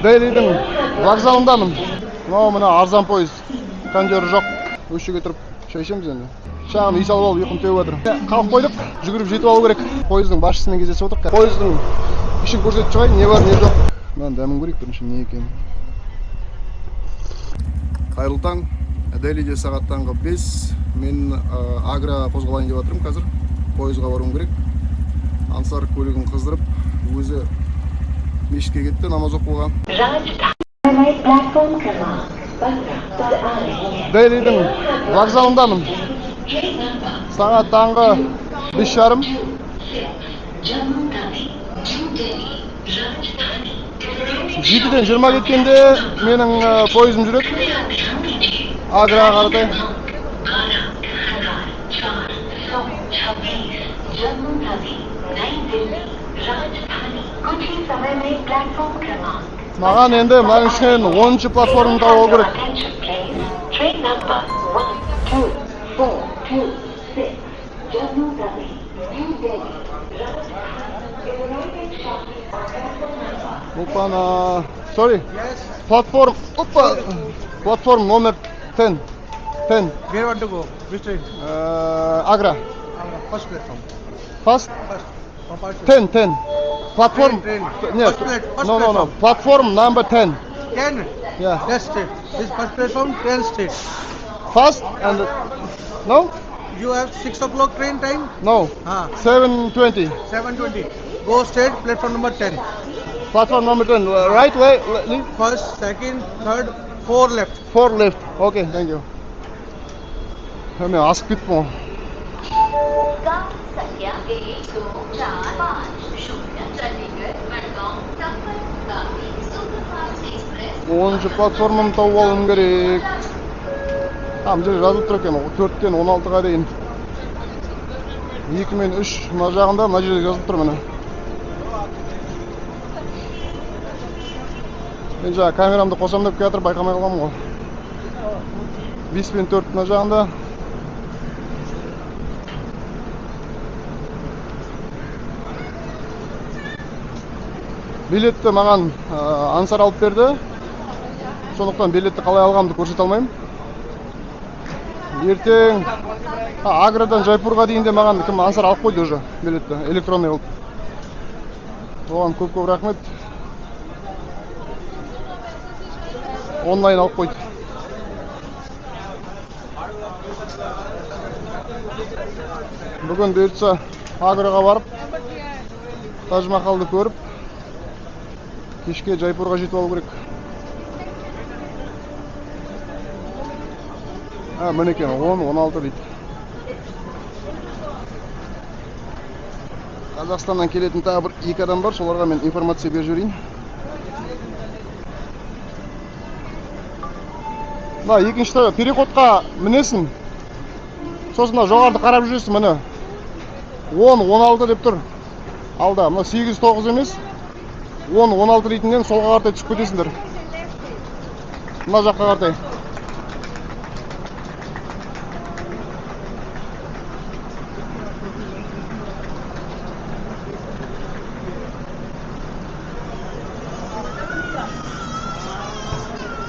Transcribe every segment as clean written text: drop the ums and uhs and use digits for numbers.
Делидің вокзалындамын. Мынау мына арзан пойыз. Кондері жоқ. Осы жерге тұрып шай ішеміз енді. Шағын үй салып алып ұйқым теуіп жатыр. Қалып қойдық, жүгіріп жетіп алу керек. Пойыздың басшысымен кездесіп отырмық. Пойыздың ішін көрсетіп шығайын, не бар, не жоқ. Мынаның дәмін көрейік бірінші не екенін. Қайырлы таң. Делиде сағат таңғы 5. Мен Агра қозғалайын деп жатырмын қазір. Пойызға баруым керек. Ансар көлігін қыздырып, өзі мешітке кетті намаз оқуға. प्लेटफॉर्म क्रमांक 15 पर आ रही है। Делидің вокзалындамын. Сағат таңғы 5:30. Jammu Tawi new Delhi Rajdhani 7:20 кеткенде менің пойызым жүреді. कृपया ध्यान दीजिए। Аграға қаратай. 12,426 Jammu Tawi नई दिल्ली राजधानी कुछ ही समय में प्लेटफॉर्म क्रमांक Маған енді мынаның ішінен 10-шы платформаны тауып алу керек. Attention please. Train number 12426 Jammu Tawi New Delhi Rajdhani is arriving shortly on platform number Опана. Sorry. Platform. Опа. Platform номер 10. 10. Where want to go? Which train? Агра. Agra. First platform. First First. From first 10, 10. Platform. Train, train. Нет. First first No, no, no. platform. Platform number 10. 10. Yeah. That's straight. This first platform, 10 straight. First and no? You have 6 o'clock train time? No. Ah. 7:20. 7:20. Go straight, platform number 10. Platform number 10. Right way, left. First, second, third, four left. Four left. Okay, thank you. Мен асып кеттім ғой. गाड़ी संख्या 1 2 4 5 0 Chandigarh Madgaon Sampark Kranti superfast express 10-шы платформаны тауып алуым керек. А, мына жерде жазылып тұр екен, 4-тен 16-ға дейін. 2 мен 3 мына жағында, мына жерде жазылып тұр міне. Мен жаңа камерамды қосам деп келе жатыр, байқамай қалғанмын ғой. 5 пен 4 мына жағында. Билетті маған Ансар алып берді. Сондықтан билетті қалай алғанымды көрсете алмаймын. Ертең Аградан Жайпурға дейін де маған кім Ансар алып қойды уже билетті электронный қылып. Оған көп-көп рахмет. Онлайн алып қойды. Бүгін бұйыртса Аграға барып Тадж Махалды көріп кешке Жайпурға жетіп алу керек. А, мінекей 10, 16 дейді. Қазақстаннан келетін тағы бір екі адам бар, соларға мен информация беріп жіберейін. Мына екінші переходқа мінесің. Сосын мына жоғарыда қарап жүресің, міне. 10, 16 деп тұр. Алда, мына 8, 9 емес. 10, 16 дейтіннен солға қаратай түсіп кетесіңдер. Мына жаққа қаратай.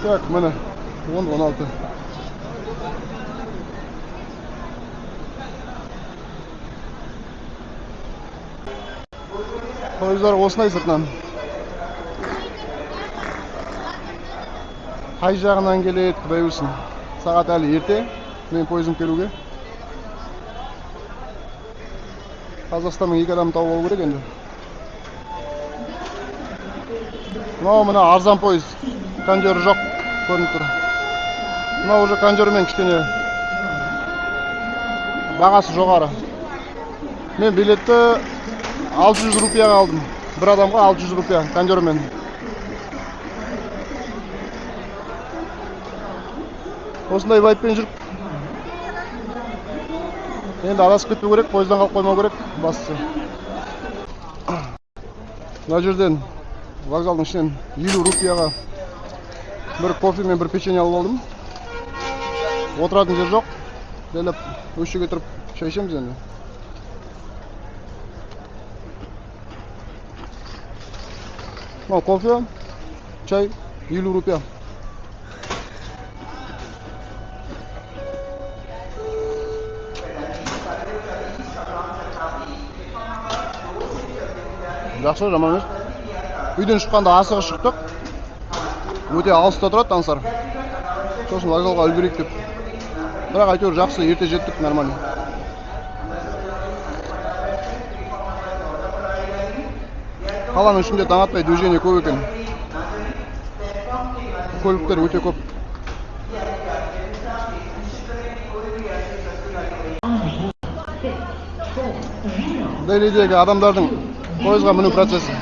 Так, міне 10, 16. Пойыздар осындай сыртынан. Қай жағынан келеді, құдай білсін. Сағат әлі ерте, мен пойызым келуге. Қазақстанның екі адамын тауып алу керек енді. Мынау мына арзан пойыз, кондері жоқ, көрініп тұр. Мынау уже кондермен кішкене бағасы жоғары. Мен билетті 600 рупияға алдым. Бір адамға 600 рупия кондермен. Осындай вайппен жүріп енді адасып кетпеу керек, пойыздан қалып қоймау керек бастысы. Мына жерден вокзалдың ішінен 50 рупияға бір кофе мен бір печенье алып алдым. Отыратын жер жоқ. Жайлап осы жерге тұрып шай ішеміз енді. Мынау кофе, Чай 50 рупия. Жақсы, жаман емес. Үйден шыққанда асығыс шықтық. Өте алыста тұрады Аңсар. Сосын вокзалға үлгерейік деп. Бірақ әйтеуір жақсы, ерте жеттік, нормально. Қаланың ішінде таң атпай движение көп екен. Көліктер өте көп. Делидегі адамдардың пойызға міну процесі.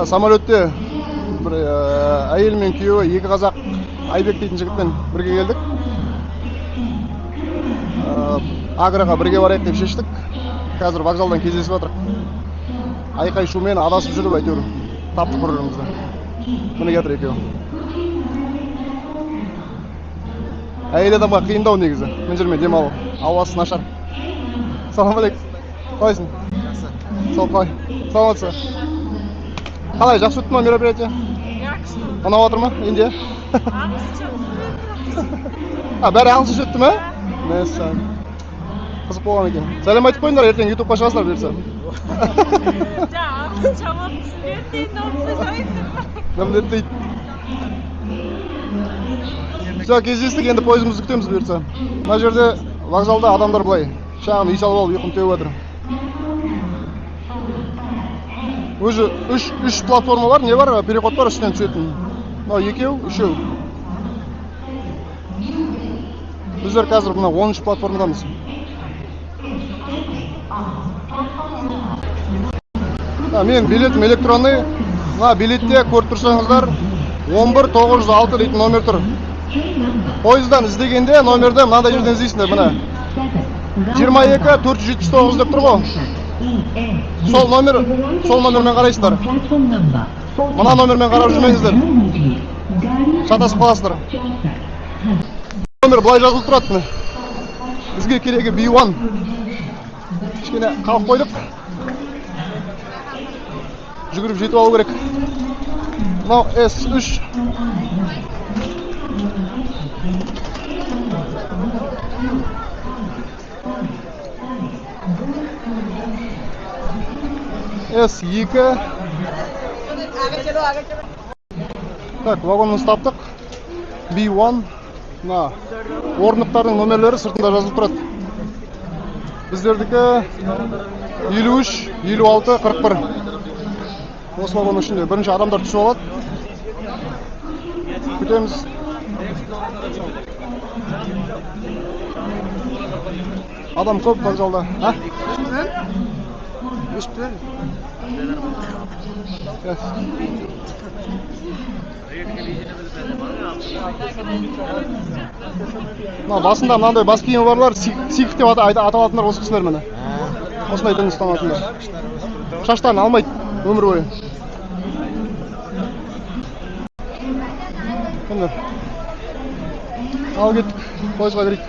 Самолетте бір әйел мен күйеуі, екі қазақ, Айбек дейтін жігітпен бірге келдік. Аграға бірге барайық деп шештік. Қазір вокзалдан кездесіп жатырық. Айқай шумен адасып жүріп әйтеуір таптық бір бірімізді. Міне келатыр екеуі. Әйел адамға қиындау негізі. Мына жермен демалу. Ауасы нашар. Салам алейкум. Қалайсың? Жақсы. Сол қалай? Саламатсыз ба? Қалай, жақсы өтті ма мероприятие? Жақсы. Ұнап жатыр ма Индия? Ағылшынша. А, бәрі ағылшынша өтті ме? Мәссаған. Қызық болған екен. Сәлем айтып қойыңдар, ертең ютубқа шығасыңдар бұйырса. Ағылшынша оқып Міндетті. Все, кездестік, енді пойызымызды күтеміз бұйырса. Мына жерде вокзалда адамдар былай шағын үй салып алып ұйқым теуіп жатыр. Өзі үш платформа бар, не бар, переход бар үстінен түсетін. Мынау екеу, үшеу. Біздер қазір мына 10-шы платформадамыз. Менің билетім электронный. Мына билетте көріп тұрсаңыздар 11906 дейтін номер тұр. Пойыздан іздегенде номерді мынандай жерден іздейсіңдер, міне. 22 479 деп тұр ғой. Сол номер, сол номермен қарайсыздар. Мына номермен қарап жүрмеңіздер. Шатасып қаласыздар. Номер былай жазылып тұрады, міне. Бізге керегі B1. Кішкене қалып қойдық. Жүгіріп жетіп алу керек. Мынау S3. S2. Так, вагонымызды таптық. B1. Мына орындықтардың номерлері сыртында жазылып тұрады. Біздердікі 53, 56, 41. Осы вагонның ішінде бірінші адамдар түсіп алады. Күтеміз. Адам көп вокзалда. А? Which train? Yes. Мына басында мынандай бас киімі барлар, сикх деп аталатындар осы кісілер міне. Осындай дін ұстанатындар. Шаштарын алмайды өмір бойы. Міне. Ал кеттік, пойызға кірейік.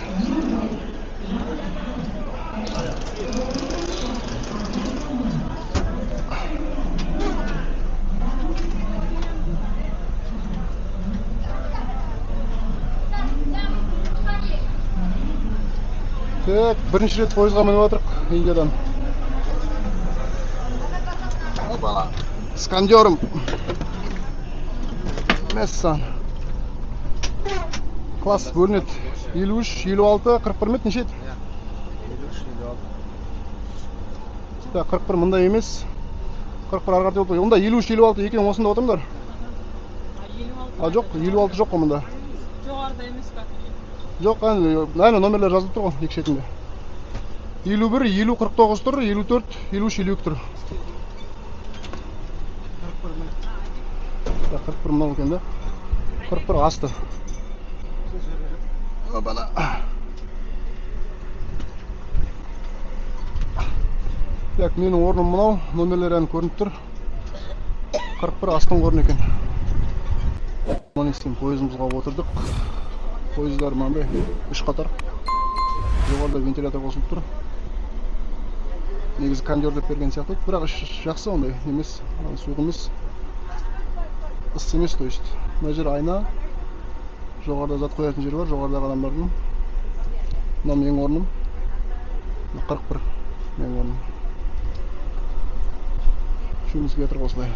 Так, бірінші рет пойызға мініп отырық Индиядан. Опа, с кондером. Мәссаған. Класс бөлінеді. 53, 56, 41 ме неше еді? 53, 56. Так, 41 мында емес. 41 ары қарай болып. Онда 53, 56 екеуің осында отырыңдар. А жоқ, 56 жоқ қой мұнда. Жоғарыда емес пе? Жоқ, әне номерлер жазылып тұр ғой екі шетінде. 51, 50, 49 тұр, 54, 53, 52 тұр. 41 мынау екен да. 41 асты. Обана. Так, менің орным мынау, номерлер әні көрініп тұр. 41 астыңғы орын екен. Аман есен пойызымызға отырдық. Пойыздар мынандай 3 қатар. Жоғарыда вентилятор қосылып тұр. Негізі кондер деп берген сияқты, бірақ іші жақсы, ондай емес, суық емес, ыссы емес, то есть. Мына жер айна, жоғарыда зат қоятын жер бар, жоғарыдағы адамдардың. Мынау менің орным. Мына 41 менің орным. Үшеуміз келе жатырмыз осылай.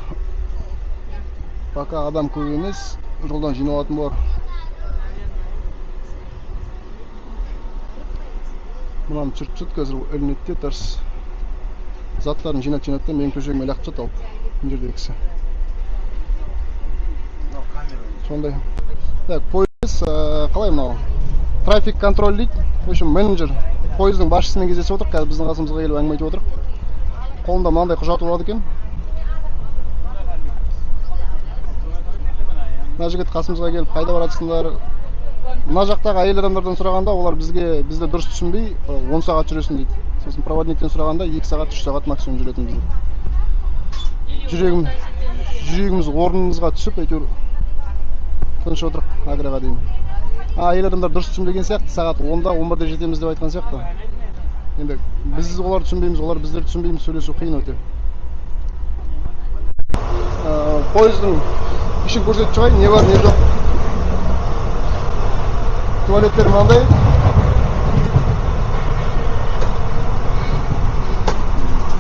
Пока адам көп емес, жолдан жиналатын болар. Мынаны түсіріп түседі, қазір ілінеді де тарс. Заттарын жинат жинат та менің төсегіме лақтырып тастады алып. Мына жердегі кісі. Сондай. Так, пойыз, қалай мынау? Трафик контроль дейді. В общем, менеджер пойыздың басшысымен кездесіп отырық. Қазір біздің қасымызға келіп әңгіме айтып отырық. Қолында мынандай құжаты болады екен. Мына жігіт қасымызға келіп, қайда баратсыңдар? Мына жақтағы әйел адамдардан сұрағанда, олар бізді дұрыс түсінбей, 10 сағат жүресің дейді. Сосын проводниктен сұрағанда 2 сағат, 3 сағат максимум жүретінбіз дейді. Жүрегіміз орнымызға түсіп, әйтеуір тыныш отырық Аграға дейін. Әйел адамдар дұрыс түсінбеген сияқты, сағат 10-да, 11-де жетеміз деп айтқан сияқты. Енді біз оларды түсінбейміз, олар біздерді түсінбейміз, сөйлесу қиын өте. Пойыздың ішін көрсетіп шығайын, не бар, не жоқ. Туалеттер мынандай.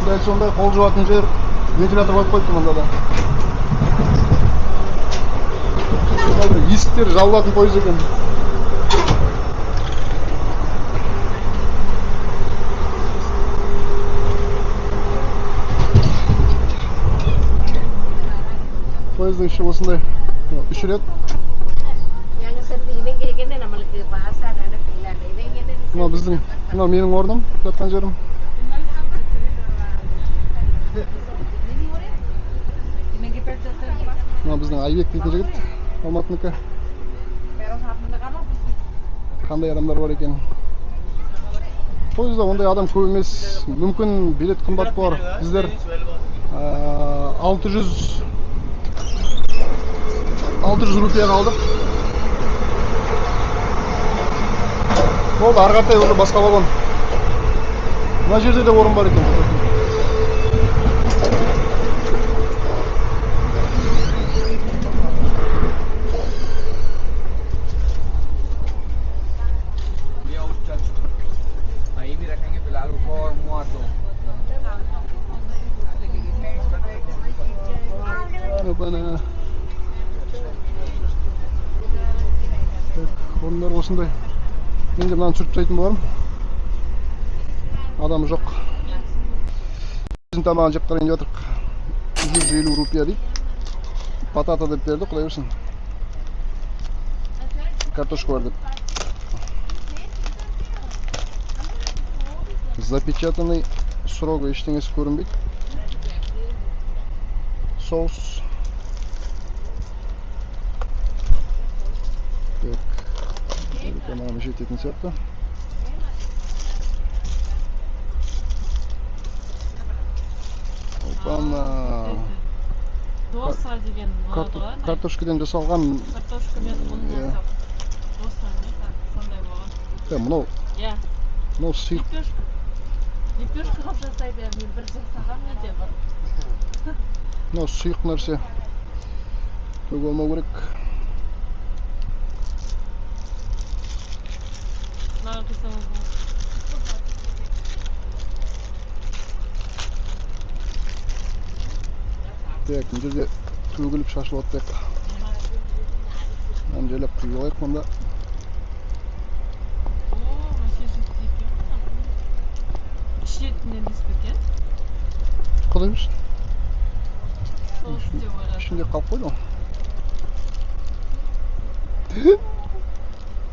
Дәл сондай қол жуатын жер, вентилятор қойып қойыпты мында да. Есіктер жабылатын пойыз екен. Пойыздың іші осындай 3 рет. Мынау біздің, мынау менің орным, жатқан жерім. Мынау біздің Айбек дейтін жігіт, Алматыныкі. Қандай адамдар бар екен? Пойызда ондай адам көп емес, мүмкін билет қымбат болар. Біздер 600 рупияға алдық. Болды, ары қаратай уже басқа вагон. Мына жерде де орын бар екен. Опана. Так, орындар осындай. Мен де мынаны түсіріп тастайтын болармын. Адам жоқ. Біздің тамағын жеп қарайын деп жатырық. 150 рупия дейді. Батата деп берді, құдай берсін. Картошка бар деп. Запечатанный, срогы ештеңесі көрінбейді. Соус. Так. Тамағым жететін сияқты. Опана. Доса деген болады ғой. Картошкадан жасалған. Картошкамен ұн жасап. Доса не сондай болған. Иә, мынау. Иә. Мынау сұйық. Лепешка қылып жасайды, мен бір жасағам неде бар. Мынау сұйық нәрсе. Төгіп алмау керек. Так, мына жерде төгіліп шашылып жатыр. Мынаны жайлап құйып алайық мында. О, вообще жіпті екен. Ішетін емес пе екен? Құдай білсін. Соус деп ойладым. Ішінде қалып қойды ғой.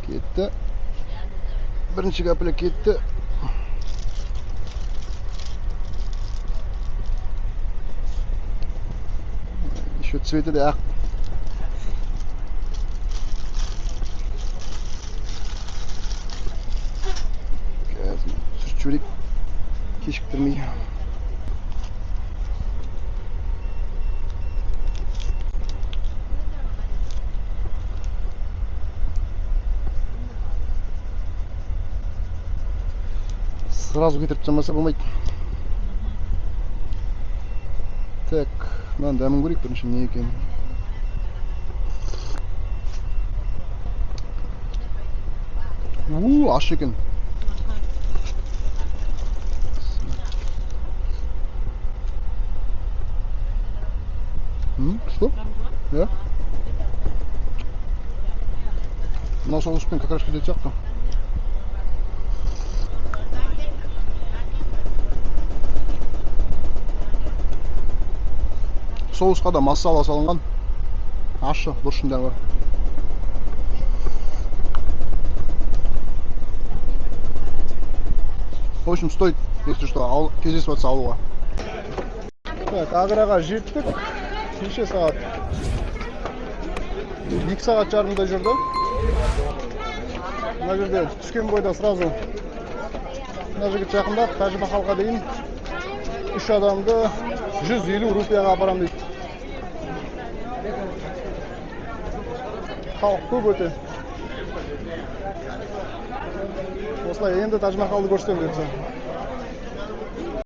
Кетті. Бірінші капля кетті. Еще цветі де ақ. Қазір сүртіп жіберейік, кешіктірмей. Сразу кетіріп тастамаса болмайды. Так, мынаның дәмін көрейік бірінші, не екенін. У, ащы екен. Что? Иә. Мынау соуспен как раз кететін сияқты. Соусқа да масала салынған. Ащы, бұрыштың дәмі бар. В общем, стоит, если что, кездесіп жатса алуға. Так, Аграға жеттік. Неше сағат? 2 сағат жарымдай жүрді. Мына жерде түскен бойда сразу мына жігіт жақындап Тәж Махалға дейін 3 адамды 150 рупияға апарам дейді. Халық көп өте. Осылай енді Тәж Махалды көрсетемін бұйыртса.